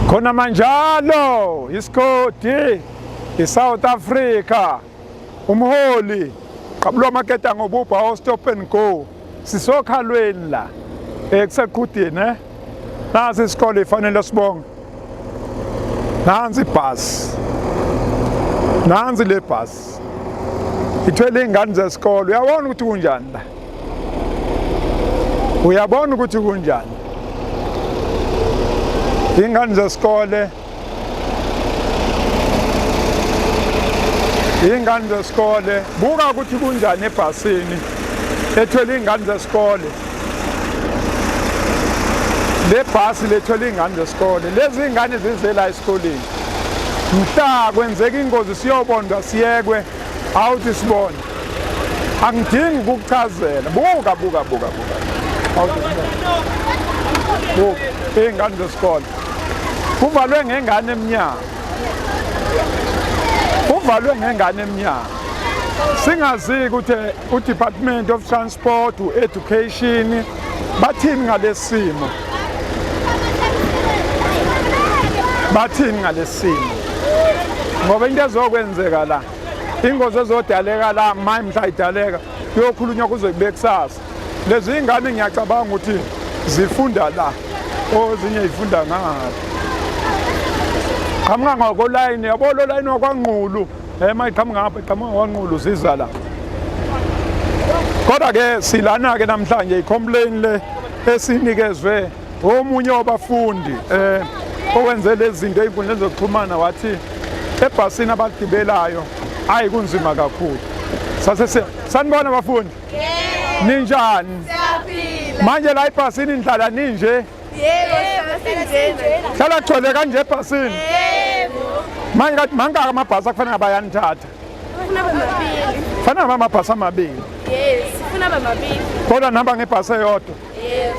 Khona manjalo isigodi iSouth Africa umholi qabulwa amaketa ngobubha o stop and go sisokhalweni la ekuseqhudini eh nasi isikole ifanele sibonge nansi ibhasi nansi le bhasi ithwele iy'ngane zesikole uyabona ukuthi kunjani la uyabona ukuthi kunjani iy'ngane zesikole iy'ngane zesikole buka ukuthi kunjani ebhasini ethwele iy'ngane zesikole le bhasi lethwele iy'ngane zesikole lezi iy'ngane zize la esikoleni mhla kwenzeka ingozi siyobondwa siyekwe awuthi sibone angidingi ukukuchazela buka buka buka buka awuthi sibone buka iy'ngane zesikole kuvalwe ngengane emnyango kuvalwe ngengane emnyango singazi ukuthi uDepartment of Transport uEducation bathini ngalesimo bathini ngalesimo ngoba into ezokwenzeka la ingozi ezodaleka la maye mhla idaleka kuyokhulunywa kuze kube kusasa lezi ingane ngiyacabanga ukuthi zifunda la ozinye zifunda ngapha qhamuka ngokolayini yabo lo layini wakwanqulu uma iqhamuka ngapha iqhamuka ngokwanqulu ziza la kodwa-ke silana-ke namhlanje i-complain le esinikezwe omunye wabafundi eh owenze lezi zinto ey'nkundleni zokuxhumana wathi ebhasini abagibelayo ayi kunzima kakhulu sase sanibona bafundi ninjani Siyaphila. manje la ebhasini nihlala ninje Yebo, siyaphila. hlala kugcwele kanje ebhasini Yebo. manje kathi mangaka amabhasi akufanele bayanithatha Funa bamabili. fanele ngabe amabhasi amabili Yes, funa bamabili. kodwa nihamba ngebhasi eyodwa Yes.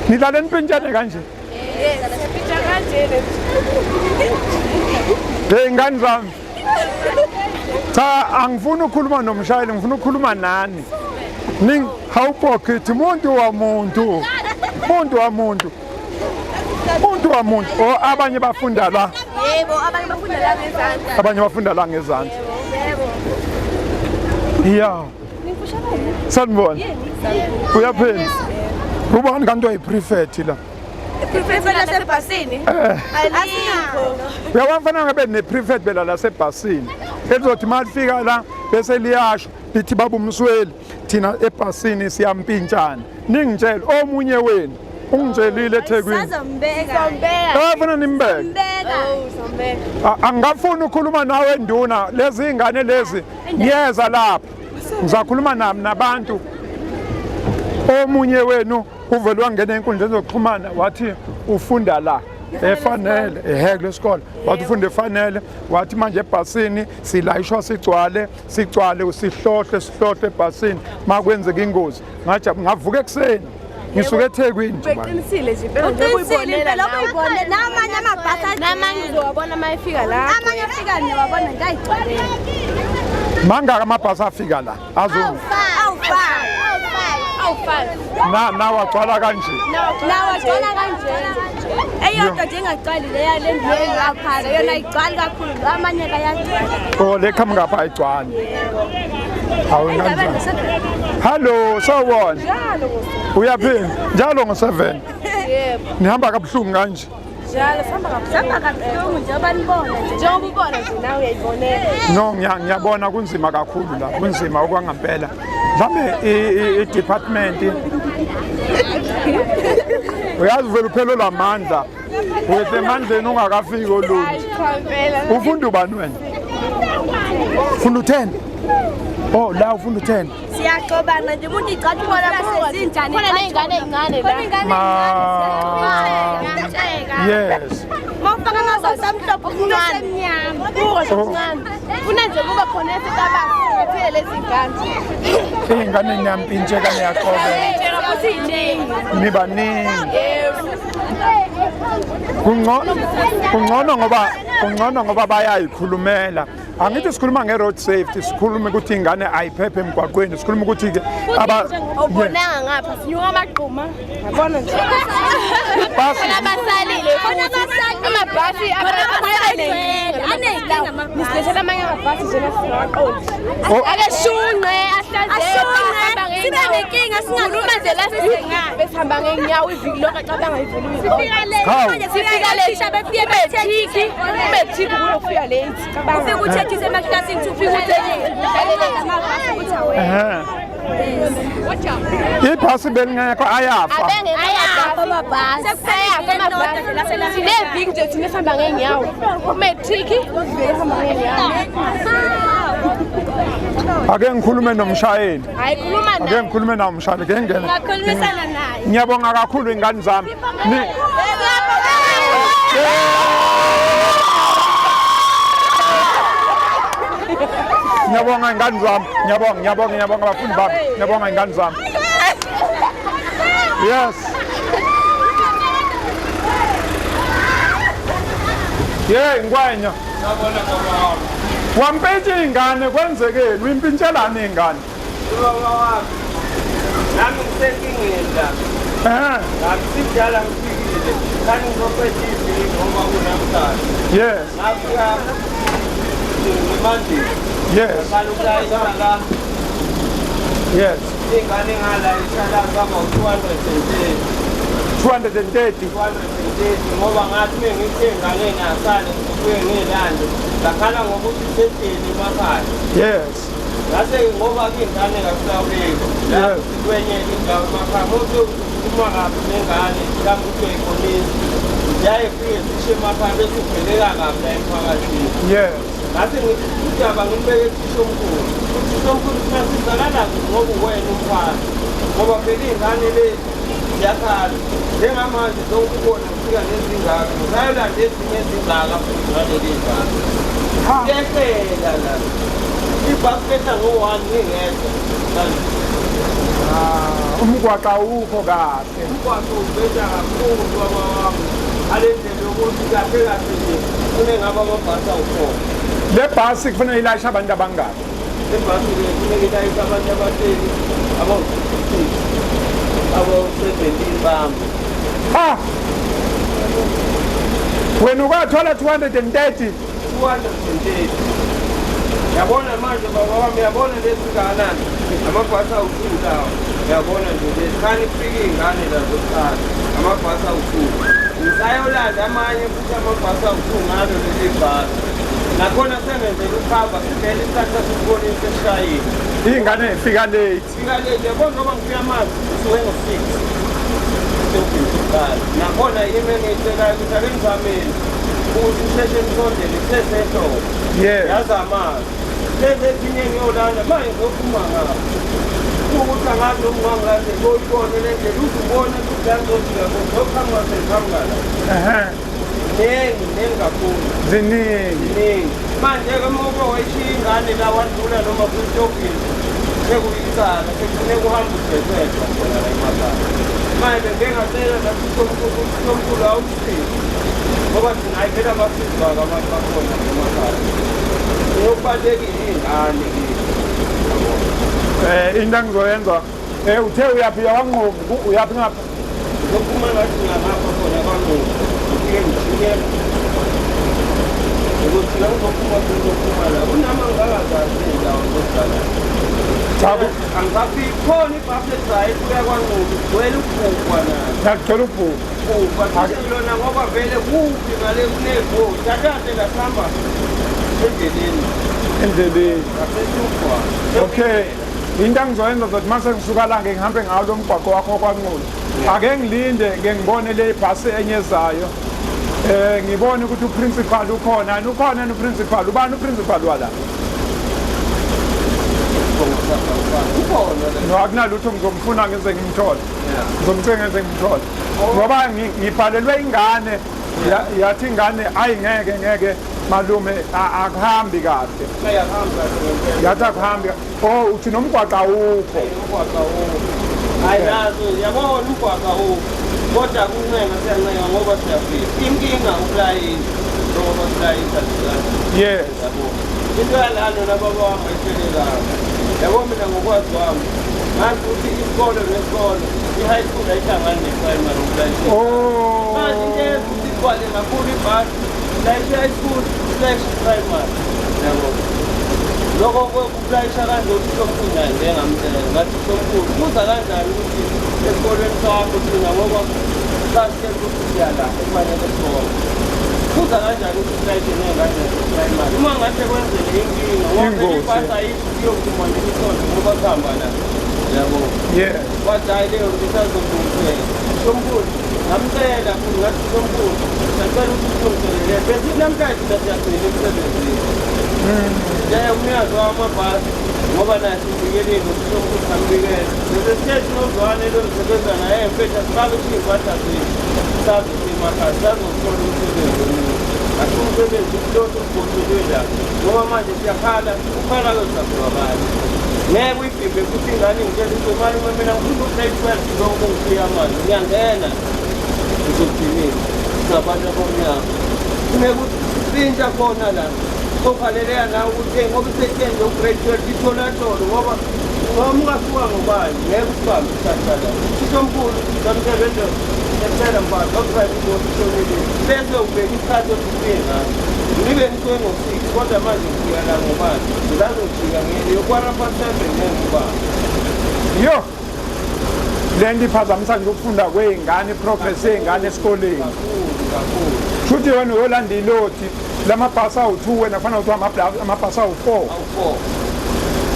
nidlale nipintshane kanje Yes, sipitha kanje le. Hey ngani zami cha angifuni ukukhuluma nomshayeli ngifuna ukukhuluma nani ning hawupocket muntu wamuntu muntu wamuntu muntu wamuntu o abanye bafunda la Yebo, abanye bafunda la ngezansi. abanye bafunda la ngezansi Yebo. ya sanibona uyaphila ubani kanti oyi-prefect la Prefect lasebhasini? Alikho. uyabona fanele ngabe ne-prefect bela lasebhasini elizothi uma lifika la bese liyasho lithi baba umsweli thina ebhasini siyampintshana ningitshele omunye wenu ungitshelile ethekwini Sazombeka. Sombeka. afuna nimbeke Mbeka. Oh, sombeka. Angafuni ukukhuluma nawe nduna lezi ingane lezi ngiyeza lapha ngizakhuluma nami nabantu omunye wenu uvele wangena enkundleni zokuxhumana wathi ufunda la efanele ehe kulesikole wathi ufunda efanele wathi manje ebhasini silayishwa sigcwale sigcwale sihlohle sihlohle ebhasini makwenzeka ingozi ngajabu ngavuka ekuseni ngisuke eThekwini nje manje. Uqinisile nje impela njengoba Uqinisile uyibonela impela nawe. uyibone namanye amabhasi Namanye uzowabona uma efika la. amanye afika niyawabona nje ayigcwalele mangaka amabhasi afika la azo awu-five Awu-five. na nawagcwala kanje nawo agcwala kanje eyodwa nje ingagcwali leya le ndlu engapha yona ayigcwali kakhulu amanye kayagcwala oh le qhamuka ngapha ayigcwali hawu ingane hallo sawubona uyaphila njalo ngo-7 Yebo. nihamba kabuhlungu kanje Njalo sihamba kabuhlungu. sihamba kabuhlungu njengoba nibona nje Njengoba ubona nje nawe uyayibonela. no ngiyabona kunzima kakhulu la kunzima okwangampela mhlawumbe i-department uyazi vele uphelelwa amandla wethu emandleni ungakafiki olundi Hayi cha impela. ufunda ubani wena ufunda u-10 oh la ufunda u-10 siyaxobana nje umuntu igcathulo sezinjani Khona ney'ngane ey'ncane la. khona ingane Ma- yes mawufaka amasokisi amhlophe umuntu osemnyama Buka nje kuncane. Funa nje kuba khona esitabasi ngethele lezi ngane. iy'ngane niyampintsheka niyaxobela Tshela futhi yiningi. nibaningi Yebo. kungcono kungcono ngoba kungcono ngoba bayayikhulumela Angithi sikhuluma nge-road safety, sikhulume ukuthi ingane ayiphephe emgwaqweni, sikhuluma ukuthi-ke aba Awubonanga ngapha sinyuka amagquma. Yabona nje. Basi- Khona abasalile futhi amabhasi Aneyinkinga amabhasi. Nisilethela amanye amabhasi nje nasingawaqondi. Oh. Ake shunqe ahlazeke. Ashunqe, sibe nenkinga, singazi Khuluma nje la ukuthi besihamba ngeenyawo iviki lonke acabanga ivele Sifika late. Hawu. Manje Sifika late. othisha befike bethethise. Ube thiki kulokufika late. Cabanga. Ufike uthethise emaklasini ufike uthethise. Ukuthi awe. Ehhe. Ibhasi belingekho ayafa. Ayafa amabhasi. Sineviki nje thina esihamba ngeenyawo. Umatric uvele uhamba ngeenyawo. Ake ngikhulume nomshayeli. Hayi khuluma Ake naye. ngikhulume nawo umshayeli, ke ngene. Ngakhulumisana naye. Ngiyabonga kakhulu ingane zami. Ngiyabonga ingane zami. Ngiyabonga, ngiyabonga, ngiyabonga abafundi bami. Ngiyabonga ingane zami. Yes. Yey Ngwenya. Wampintsha ingane kwenzekeni? Uyimpintshelani ingane? Ubaba wami, nami ngisenkingeni la. Eh. Ngakusidala ngifikile, kanti ngizoqeda iviki ngoba kunamhlanje. Yes. Ngafika ngemandeni. Yes. Ngaqala ukulayisha la, Yes. iy'ngane engalayisha la zaba u-230. 230. 230 ngoba ngathi mengithi ey'nganeni asale ngizobuye ngiyilande. Ngakhala ngokuthi isehleli emakhaya. Yes. Ngase ngoba kuyingane kakulawuleki. La Yes. kwenye indawo emakhaya umuntu ukhuluma kabi nengane mhlawumbe uthi uyayibonisa. Ziyaye fike zishe emakhaya bese ubheleka kabi la emphakathini. Yes. Ngase ngithi udaba ngilibeke kuthisha omkhulu. Uthisha omkhulu singasizakala kuphi ngoba uwena umfana. Ngoba phela iy'ngane lezi ziyakhala. Njengamanje zonke ubona ngifika nezingaka. Ngisayolanda ezinye ezingaka futhi ngaleli ngane. Ha. Kuyehlela la. Ibhasi lehla ngo-1 ngingedwa. Kanti Umgwaqo awukho kahle. Umgwaqo ubheda kakhulu baba wami. Ngale ndlela yokuthi kahle kahle nje kunengaba amabhasi awu-4. Le bhasi kufanele ilayishe abantu abangaki? Ibhasi le kufuneka ilayishe abantu abahleli abawu-66, abawu-17 bami. Ha! Wena ukwathola 230. 230. Yabona manje baba wami, yabona lezi ngakanani? Amabhasi awu-2 lawa. Yabona nje lezi khani kufika iy'ngane la zokuqala. Amabhasi awu-2. Ngisayolanda amanye futhi amabhasi awu-2 ngalo leli bhasi. Nakhona sengenzela ukuhamba sivele isikhathi sasibonile sesishayile. Iy'ngane zifika late. Fika late, yabona ngoba ngifika amanzi ngisuke ngo-6. Esitobhini sokuqala. Nakhona yimi engiyicelayo ukuthi ake ngizamele ukuthi nisheshe nisondele kusesehlobo. Yes. Yazama. Lezi ezinye ngiyolanda manje ngizophuma ngapha. Kuwukuthi angazi noma ungangilande uyibone le ndlela uze ubone ukuthi la ngizofika khona ngizoqhamuka sengiqhamuka la. Ehhe. Ziningi, ziningi kakhulu. Ziningi. Ziningi. Manje-ke uma uke wayishiya ingane la wadlula noma kwisitobhini sekuyicala sekufuneka uhambe ujezedwa khona la emakhaya. Manje bengike ngacela nathi uthomkhulu awusize ngoba thina hayi phela abasizwa-ke abantu bakhona emakhaya. Kuyokubalulekile iy'ngane kithi. Into engizoyenza uthe uyaphi uyakwaNqovu uyaphi ngapha? Ngizophuma ngathi ngiyangapha khona kwaNqovu. Ngifike ngijike. Ngizojika ngizophuma ngizophuma la. Kunama ngingakazazi iy'ndawo zokudlala. Cha Angisafiki khona ibhasi ezayo ibuya kwaNqovu igcwele ukubhubha nayo. Ngiyakuthola ukubhubha. Ubhubha cishe lona ngoba vele kuphi ngale kuney'godi. Kahle kahle la sihamba endleleni. Endleleni. Ngasehlugwa. Okay. Into engizoyenza zokuthi mase ngisuka la ngeke ngihambe ngawo lo mgwaqo wakho kwaNqulu. Ake ngilinde ngeke ngibone le bhasi enye ezayo. Ngibone ukuthi uprincipal ukhona. Yini ukhona yini uprincipal? Ubani uprincipal wala? Ukhona la. No, akunalutho ngizomfuna ngize ngimthole. Ngizomcenga ngize ngimthole. Ngoba ngibhalelwe ingane yathi ingane ayi ngeke ngeke malume akuhambi kahle. Ayahamba kahle ngempela. Yathi akuhambi. Oh uthi nomgwaqo awukho. Umgwaqo awukho. Hayi nazo yabona umgwaqo awukho. Kodwa kuncenga siyancenga ngoba siyafika. Inkinga ukulayini njengoba silayisa nje. Yes. Yabo. Into yalana nababa wami ayiphelelanga. Yabo mina ngokwazi kwami ngazi ukuthi isikole nesikole, i-high school ayihlangani ne-primary ukulayisha. Manje into eyenza ukuthi igcwale kakhulu ibhasi layisha high school slash primary, yabo. Lokho kulayisha kanje uthishomkhulu naye ngeke ngamtshela, ngathi uthishomkhulu kuza kanjani ukuthi esikolweni sakho thina, ngoba sasitshela ukuthi siya la ekufanele sibone, kuza kanjani ukuthi silayishe ney'ngane zase-primary uma ngahle kwenzeke inkinga, ngoba Ingozi. Ibhasi ayikho kuyophuma nje isonto ngoba kuhamba la, yabo. Wathi hhayi, leyo nto isazolungiseka. Thishomkhulu ngamcela futhi, ngathi thishomkhulu sacela ukuthi usilungiselele, besithi namhlanje thina siyagcina emsebenzini nje umnikazi wamabhasi, ngoba naye simbikelile uthishomkhulu, sambikela bese sithe sinozwane lo ngisebenza naye, mfethu asifake iy'mpahla zethu saze semakhaya sazothola umsebenzi omunye. Asho umsebenzi lokhu ubhocelwe la, ngoba manje siyakhala, ukukhala-ke kuzakuzwakala, ngeke uyibhibhe futhi ingane ingitshela ukuthi malume mina ngifuna u-grade 12 lokhu ngifika manje ngiyangena ngizogcinile singabantu abamnyama, funeka ukuthi sintsha khona la kokhaleleya nawe ukuthi hey, ngoba isetshenzwe u-grade 12 itholatholwe, ngoba noma ungasuka ngobani ngeke usibambe isikhathi sala. Thishomkhulu samtshela nje, ngiyacela mfana awudrive imoto ishonile bese ubheka isikhathi othi ufike ngaso. Ngibe ngisuke ngo-6 kodwa manje ngifika la ngobani ngizazojika nge-7:15 ngeke ngibambe. Yo, le nto iphazamisa nje ukufunda kwey'ngane, i-progress yey'ngane esikoleni. Kakhulu kakhulu. Shuthi wena uyolanda ilodi lamabhasi awu-2, wena kufanele kuthiwa amabhasi awu-4. Awu-4,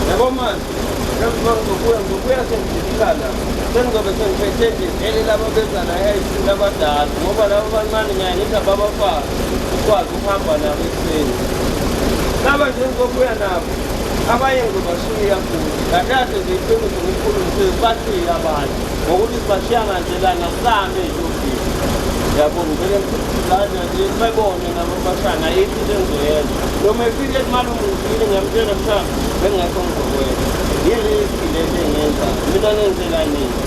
yabo. Manje njengoba ngizobuya sengidilika la, sengizobe sengiphethe nje vele laba beza la e-high abadala, ngoba laba abancane ngiyaye ngithi ababafake ukwazi ukuhamba nabo ekuseni. Laba nje ngizobuya nabo, abanye ngizobashiya futhi kahle kahle nje iqiniso ngikhulumise, bashiye abanye ngokuthi sibashiya ngandlelana same ey'tobhini, yabo. Ngivele ngilanda nje bebone nabo bashana, ayikho into engizoyenza. Noma efike ethi malume ngifile, ngiyamtshela mhlawumbe bengekho ngizokwenza yi-risk lento engiyenzayo mina, ngenzela nini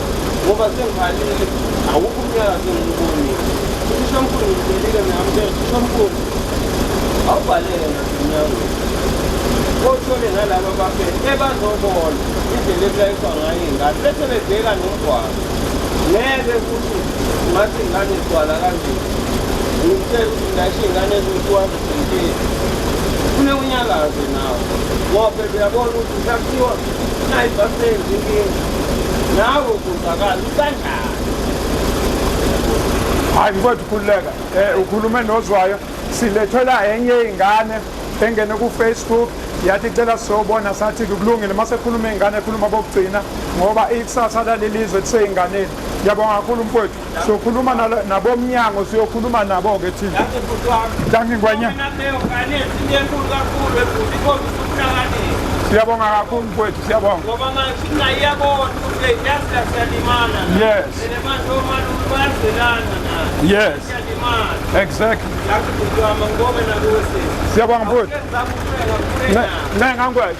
ngoba sengibhalile, awukho umnyakazo engiwubonile. Uthishomkhulu ngimtshelile, ngiyamtshela thishomkhulu awubhalele nasemnyangweni othole nalaba abaphethe ebazobona indlela ekulayiswa ngayo iy'ngane bese bebheka nomgwaqo, ngeke ukuthi ungathi iy'ngane zigcwala kanje. Ngimtshela ukuthi ngilayisha iy'ngane eziwu-230, funeka unyakaze nawe, ngoba phela uyabona ukuthi mhla kuthiwa nayi ibhasi yenza inkinga nawe uzuzakala ukuthi kanjani. Hayi mfowethu, khululeka, ukhulume nozwayo. Silethwela enye ingane engene ku-Facebook yathi cela sizobona, sathi kulungile. Mase khuluma ingane ekhuluma bokugcina, ngoba ikusasa lalelizwe liseyinganeni. Ngiyabonga kakhulu mfowethu, siyokhuluma nabomnyango, siyokhuluma nabo-ke thina. Yazi bhuti wami. Dankie, Ngwenya. Mina kuleyo ngane into enkulu kakhulu ebhuti, ikhombisa ukuhlakanipha. Siyabonga kakhulu mfowethu, siyabonga. Ngoba manje naye iyabona ukuthi hey, yazi la siyalimana la. And manje omalume bayazelana na. Siyalimana. Yazi bhuti wami, ngibonge nakuwe sisi. Siyabonga mfowethu. Awuke ngizame ukucenga kule. Ncenga ngwenya.